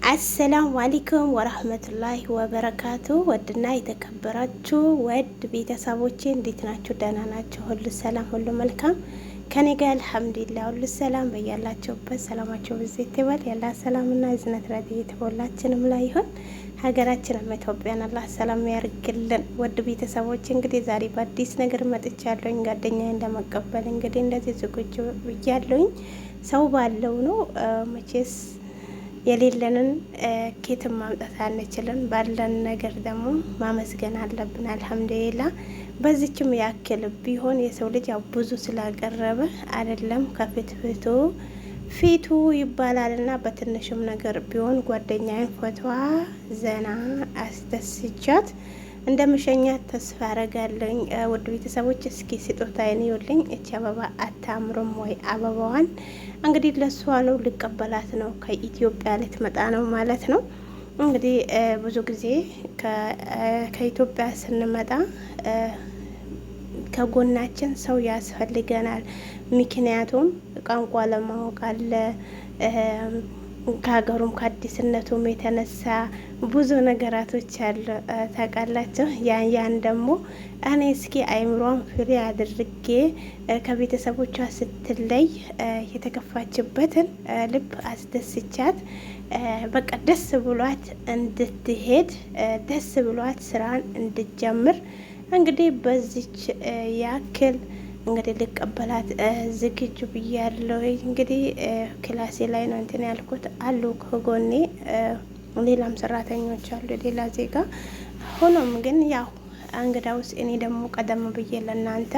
አሰላሙ አለይኩም ወራህመቱላሂ ወበረካቱ። ወድና የተከበራችሁ ወድ ቤተሰቦቼ እንዴት ናችሁ? ደህና ናችሁ? ሁሉ ሰላም፣ ሁሉ መልካም ከኔ ጋር አልሐምዱሊላህ፣ ሁሉ ሰላም። በያላችሁበት ሰላማችሁ ብዜት ይበል። ያላ ሰላምና እዝነት ረድኤት በሁላችንም ላይ ይሁን። ሀገራችንም ኢትዮጵያን አላህ ሰላም ያርግልን። ወድ ቤተሰቦች እንግዲህ ዛሬ በአዲስ ነገር መጥቻለሁኝ። ጓደኛዬን ለመቀበል እንግዲህ እንደዚህ ዝግጁ ብያለሁኝ። ሰው ባለው ነው መቼስ የሌለንን ኬትም ማምጣት አንችልም። ባለን ነገር ደግሞ ማመስገን አለብን። አልሐምዱሊላ በዚችም ያክል ቢሆን የሰው ልጅ ያው ብዙ ስላቀረበ አይደለም ከፊት ፊቱ ፊቱ ይባላል እና በትንሹም ነገር ቢሆን ጓደኛዬን ፎቶዋ ዘና አስደስቻት እንደምሸኛት ተስፋ አረጋለኝ። ውድ ቤተሰቦች እስኪ ስጦታዬን ይውልኝ። እቺ አበባ አታምርም ወይ? አበባዋን እንግዲህ ለእሷ ነው፣ ልቀበላት ነው። ከኢትዮጵያ ልትመጣ ነው ማለት ነው። እንግዲህ ብዙ ጊዜ ከኢትዮጵያ ስንመጣ ከጎናችን ሰው ያስፈልገናል። ምክንያቱም ቋንቋ ለማወቅ አለ ከሀገሩም ከአዲስነቱም የተነሳ ብዙ ነገራቶች አሉ ታውቃላችሁ። ያን ያን ደግሞ እኔ እስኪ አይምሯን free አድርጌ ከቤተሰቦቿ ስትለይ የተከፋችበትን ልብ አስደስቻት በቃ ደስ ብሏት እንድትሄድ ደስ ብሏት ስራን እንድጀምር እንግዲህ በዚች ያክል እንግዲህ ልቀበላት ዝግጁ ብያለሁ። እንግዲህ ክላሴ ላይ ነው እንትን ያልኩት አሉ ከጎኔ ሌላም ሰራተኞች አሉ፣ ሌላ ዜጋ። ሆኖም ግን ያው እንግዳውስ እኔ ደግሞ ቀደም ብዬ ለእናንተ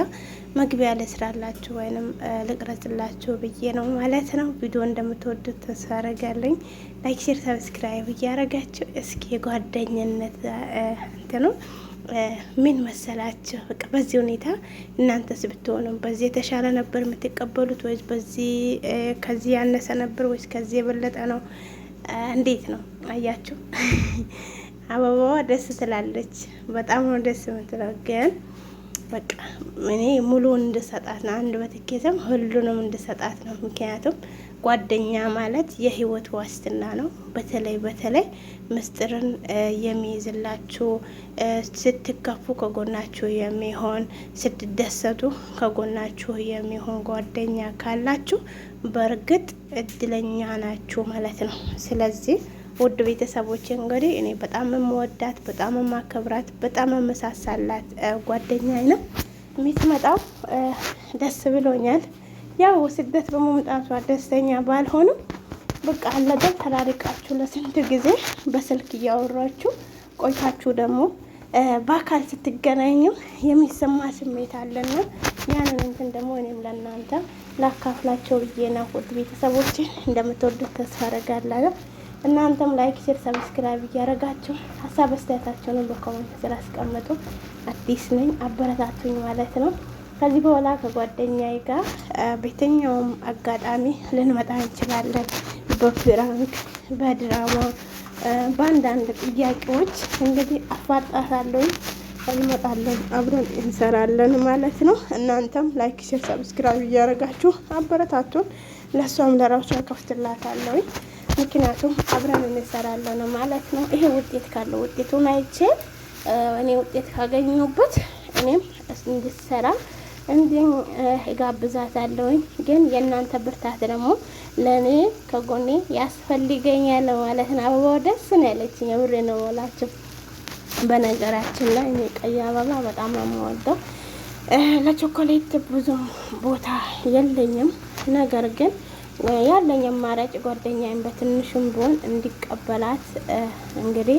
መግቢያ ልስራላችሁ ወይንም ልቅረጽላችሁ ብዬ ነው ማለት ነው። ቪዲዮ እንደምትወዱት ተስፋ አረጋለኝ። like፣ share፣ subscribe እያረጋችሁ እስኪ የጓደኝነት እንትኑ ምን መሰላችሁ? በቃ በዚህ ሁኔታ እናንተስ ብትሆኑ በዚህ የተሻለ ነበር የምትቀበሉት ወይስ በዚህ ከዚህ ያነሰ ነበር ወይስ ከዚህ የበለጠ ነው? እንዴት ነው? አያችሁ፣ አበባዋ ደስ ትላለች። በጣም ነው ደስ የምትለው። ግን በቃ እኔ ሙሉውን እንድሰጣት ነው። አንድ በትኬትም ሁሉንም እንድሰጣት ነው። ምክንያቱም ጓደኛ ማለት የህይወት ዋስትና ነው። በተለይ በተለይ ምስጢርን የሚይዝላችሁ፣ ስትከፉ ከጎናችሁ የሚሆን፣ ስትደሰቱ ከጎናችሁ የሚሆን ጓደኛ ካላችሁ በእርግጥ እድለኛ ናችሁ ማለት ነው። ስለዚህ ውድ ቤተሰቦች እንግዲህ እኔ በጣም የምወዳት፣ በጣም የማከብራት፣ በጣም የምሳሳላት ጓደኛ ነው የምትመጣው። ደስ ብሎኛል። ያው ስደት በመምጣቷ ደስተኛ ባልሆንም በቃ አለበል ተራርቃችሁ ለስንት ጊዜ በስልክ እያወራችሁ ቆይታችሁ ደግሞ በአካል ስትገናኙ የሚሰማ ስሜት አለና ያንን እንትን ደግሞ እኔም ለእናንተ ላካፍላቸው ብዬ ነው። ውድ ቤተሰቦች እንደምትወዱት ተስፋ አደርጋለሁ። እናንተም like፣ share፣ subscribe እያደረጋችሁ ሀሳብ አስተያየታችሁን በ comment ስር አስቀምጡ። አዲስ ነኝ አበረታቱኝ ማለት ነው። ከዚህ በኋላ ከጓደኛዬ ጋር በየትኛውም አጋጣሚ ልንመጣ እንችላለን። በ prank፣ በድራማ፣ በአንዳንድ ጥያቄዎች እንግዲህ አፋጣታለሁኝ፣ እንመጣለን፣ አብረን እንሰራለን ማለት ነው። እናንተም like፣ share፣ subscribe እያደረጋችሁ አበረታቱን። ለእሷም ለራሷ ከፍትላታለሁኝ፣ ምክንያቱም አብረን እንሰራለን ማለት ነው። ይሄ ውጤት ካለው ውጤቱን አይቼ እኔ ውጤት ካገኘሁበት እኔም እንድሰራ እንዲህ እጋብዛታለሁኝ። ግን የእናንተ ብርታት ደግሞ ለእኔ ከጎኔ ያስፈልገኛል ማለት ነው። አበባው ደስ ነው ያለችኝ፣ የምሬ ነው የምላችሁ። በነገራችን ላይ እኔ ቀይ አበባ በጣም ነው የምወደው። ለቾኮሌት ብዙ ቦታ የለኝም። ነገር ግን ያለኝ አማራጭ ጓደኛዬን በትንሹም ቢሆን እንዲቀበላት እንግዲህ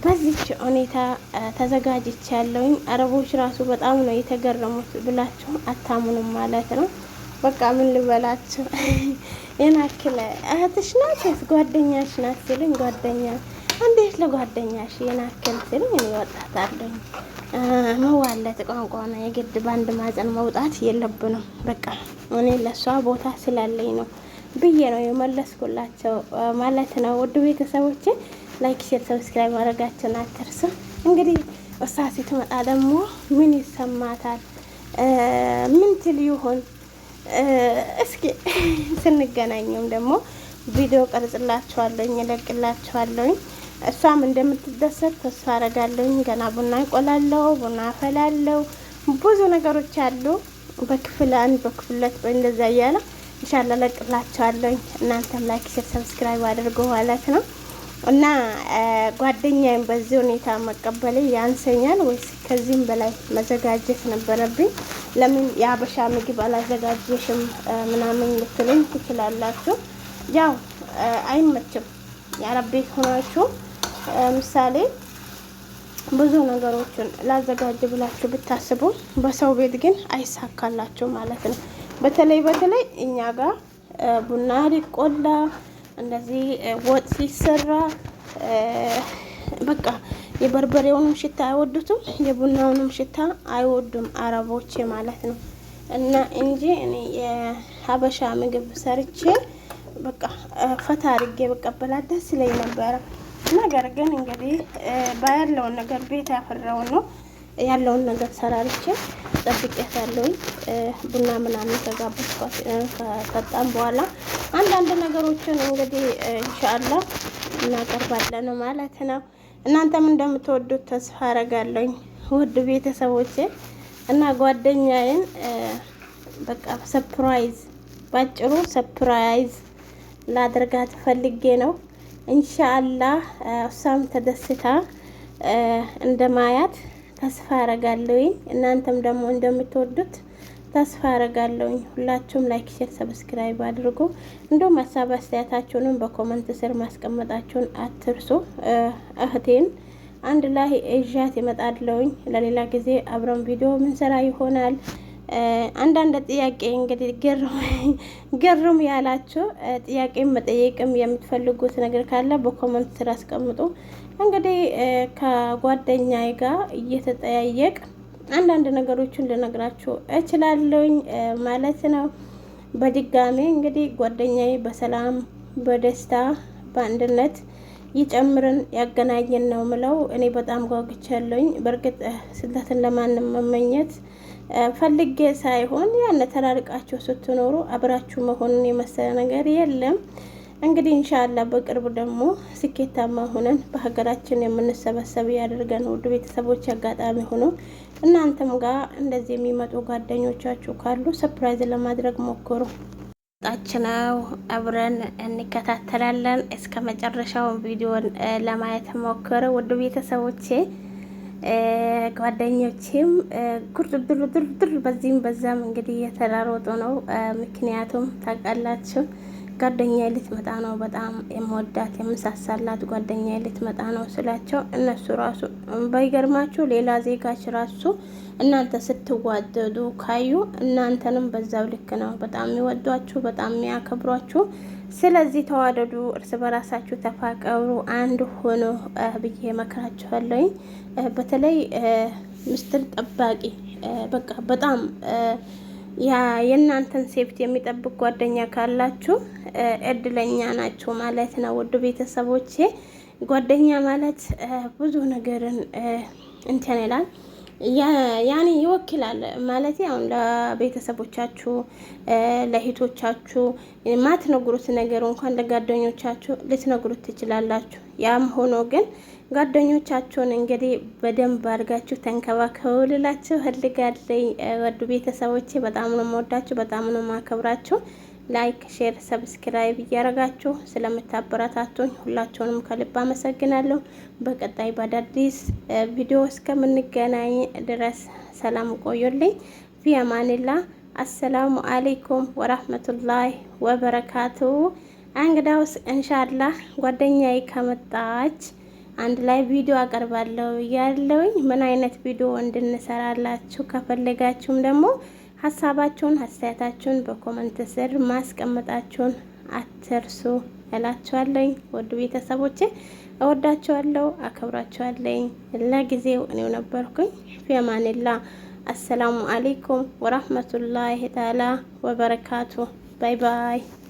በዚች ሁኔታ ተዘጋጅቻለሁኝ። አረቦች ራሱ በጣም ነው የተገረሙት ብላችሁ አታምኑም ማለት ነው። በቃ ምን ልበላችሁ፣ የናክለ እህትሽ ናት ወይስ ጓደኛሽ ናት ሲሉኝ፣ ጓደኛ እንዴት ለጓደኛሽ የናክል ሲሉኝ፣ እኔ ወጣት አለኝ መዋለት ቋንቋ ነው የግድ በአንድ ማህፀን መውጣት የለብንም። በቃ እኔ ለእሷ ቦታ ስላለኝ ነው ብዬ ነው የመለስኩላቸው ማለት ነው። ውድ ቤተሰቦቼ like፣ share፣ subscribe ማድረጋችሁን አትርሱ። እንግዲህ እሷ ስትመጣ ደግሞ ምን ይሰማታል? ምን ትል ይሆን? እስኪ ስንገናኘም ደግሞ ቪዲዮ ቀርጽላችኋለሁኝ፣ እለቅላችኋለሁኝ። እሷም እንደምትደሰት ተስፋ አረጋለሁኝ። ገና ቡና ይቆላለሁ፣ ቡና አፈላለሁ፣ ብዙ ነገሮች አሉ። በክፍል አንድ፣ በክፍል ሁለት እንደዛ እያለ ኢንሻአላህ እለቅላችኋለሁኝ። እናንተም like፣ share፣ subscribe አድርጎ ማለት ነው። እና ጓደኛዬን በዚህ ሁኔታ መቀበሌ ያንሰኛል ወይስ ከዚህም በላይ መዘጋጀት ነበረብኝ? ለምን የሀበሻ ምግብ አላዘጋጀሽም ምናምን ልትለኝ ትችላላችሁ። ያው አይመችም። የአረብ ቤት ሆናችሁ ምሳሌ ብዙ ነገሮችን ላዘጋጅ ብላችሁ ብታስቡ በሰው ቤት ግን አይሳካላችሁ ማለት ነው። በተለይ በተለይ እኛ ጋር ቡና ሊቆላ፣ እንደዚህ ወጥ ሲሰራ በቃ የበርበሬውንም ሽታ አይወዱትም፣ የቡናውንም ሽታ አይወዱም አረቦቼ ማለት ነው። እና እንጂ እኔ የሀበሻ ምግብ ሰርቼ በቃ ፈታ አድርጌ በቀበላት ደስ ይለኝ ነበረ። ነገር ግን እንግዲህ ባያለውን ነገር ቤት ያፈራውን ነው ያለውን ነገር ሰራርቼ ጠብቄያታለሁኝ። ቡና ምናምን ከጋበዝኳት ከጠጣም በኋላ አንዳንድ ነገሮችን እንግዲህ ኢንሻአላህ እናቀርባለን ማለት ነው። እናንተም እንደምትወዱት ተስፋ አረጋለሁኝ ውድ ቤተሰቦቼ። እና ጓደኛዬን በቃ surprise፣ ባጭሩ surprise ላደርጋት ፈልጌ ነው። ኢንሻአላህ እሷም ተደስታ እንደማያት ተስፋ አረጋለሁኝ። እናንተም ደግሞ እንደምትወዱት ተስፋ አረጋለሁኝ። ሁላችሁም like፣ share፣ subscribe አድርጉ። እንዲሁም ሀሳብ አስተያየታችሁንም በ comment ስር ማስቀመጣችሁን አትርሱ። እህቴን አንድ ላይ እዣት እመጣለሁኝ። ለሌላ ጊዜ አብረን ቪዲዮ ምንሰራ ይሆናል። አንዳንድ ጥያቄ እንግዲህ ግርም ያላችሁ ጥያቄ መጠየቅም የምትፈልጉት ነገር ካለ በ comment ስር አስቀምጡ። እንግዲህ ከጓደኛዬ ጋር እየተጠያየቅ አንዳንድ ነገሮችን ልነግራችሁ እችላለሁኝ ማለት ነው። በድጋሜ እንግዲህ ጓደኛዬ በሰላም፣ በደስታ፣ በአንድነት ይጨምርን ያገናኘን ነው ምለው። እኔ በጣም ጓጉቻለሁኝ። በእርግጥ ስደትን ለማንም መመኘት ፈልጌ ሳይሆን ያን ተራርቃችሁ ስትኖሩ አብራችሁ መሆኑን የመሰለ ነገር የለም። እንግዲህ ኢንሻአላህ በቅርቡ ደግሞ ስኬታማ ሆነን በሀገራችን የምንሰበሰብ ያደርገን። ውድ ቤተሰቦች፣ አጋጣሚ ሆኖ እናንተም ጋር እንደዚህ የሚመጡ ጓደኞቻችሁ ካሉ surprise ለማድረግ ሞክሩ። ጣች ነው፣ አብረን እንከታተላለን። እስከ መጨረሻው ቪዲዮን ለማየት ሞክሩ ውድ ቤተሰቦቼ። ጓደኞቼም ጉር ድር ድር ድር በዚህም በዛም እንግዲህ እየተራሮጡ ነው። ምክንያቱም ታውቃላችሁ ጓደኛዬ ልትመጣ ነው፣ በጣም የምወዳት የምሳሳላት ጓደኛዬ ልትመጣ ነው ስላቸው እነሱ ራሱ ባይገርማችሁ ሌላ ዜጋች ራሱ እናንተ ስትዋደዱ ካዩ እናንተንም በዛው ልክ ነው በጣም የሚወዷችሁ፣ በጣም የሚያከብሯችሁ። ስለዚህ ተዋደዱ፣ እርስ በራሳችሁ ተፋቀሩ፣ አንድ ሆኖ ብዬ መክራችኋለሁኝ። በተለይ ምስጢር ጠባቂ፣ በቃ በጣም የእናንተን safety የሚጠብቅ ጓደኛ ካላችሁ እድለኛ ናችሁ ማለት ነው። ውድ ቤተሰቦቼ፣ ጓደኛ ማለት ብዙ ነገርን እንትን ይላል፣ ያኔ ይወክላል ማለት አሁን ለቤተሰቦቻችሁ፣ ለእህቶቻችሁ ማትነግሩት ነገር እንኳን ለጓደኞቻችሁ ልትነግሩት ትችላላችሁ። ያም ሆኖ ግን ጓደኞቻችሁን እንግዲህ በደንብ አድርጋችሁ ተንከባከቡ ልላችሁ እፈልጋለሁ። ውድ ቤተሰቦቼ፣ በጣም ነው የምወዳችሁ፣ በጣም ነው የማከብራችሁ። Like፣ share፣ subscribe እያደረጋችሁ ስለምታበረታቱኝ ሁላችሁንም ከልብ አመሰግናለሁ። በቀጣይ በአዳዲስ ቪዲዮ እስከምንገናኝ ድረስ ሰላም ቆዩልኝ። في أمان الله። السلام عليكم ورحمة الله وبركاته። እንግዳውስ እንሻላህ ጓደኛዬ ከመጣች አንድ ላይ ቪዲዮ አቀርባለሁ ያለውኝ። ምን አይነት ቪዲዮ እንድንሰራላችሁ ከፈለጋችሁም ደግሞ ሀሳባችሁን አስተያየታችሁን በ comment ስር ማስቀመጣችሁን አትርሱ እላችኋለኝ። ውድ ቤተሰቦቼ፣ እወዳችኋለሁ፣ አከብራችኋለኝ። ለጊዜው እኔው ነበርኩኝ። في أمان الله። السلام عليكم ورحمة الله تعالى وبركاته። Bye bye።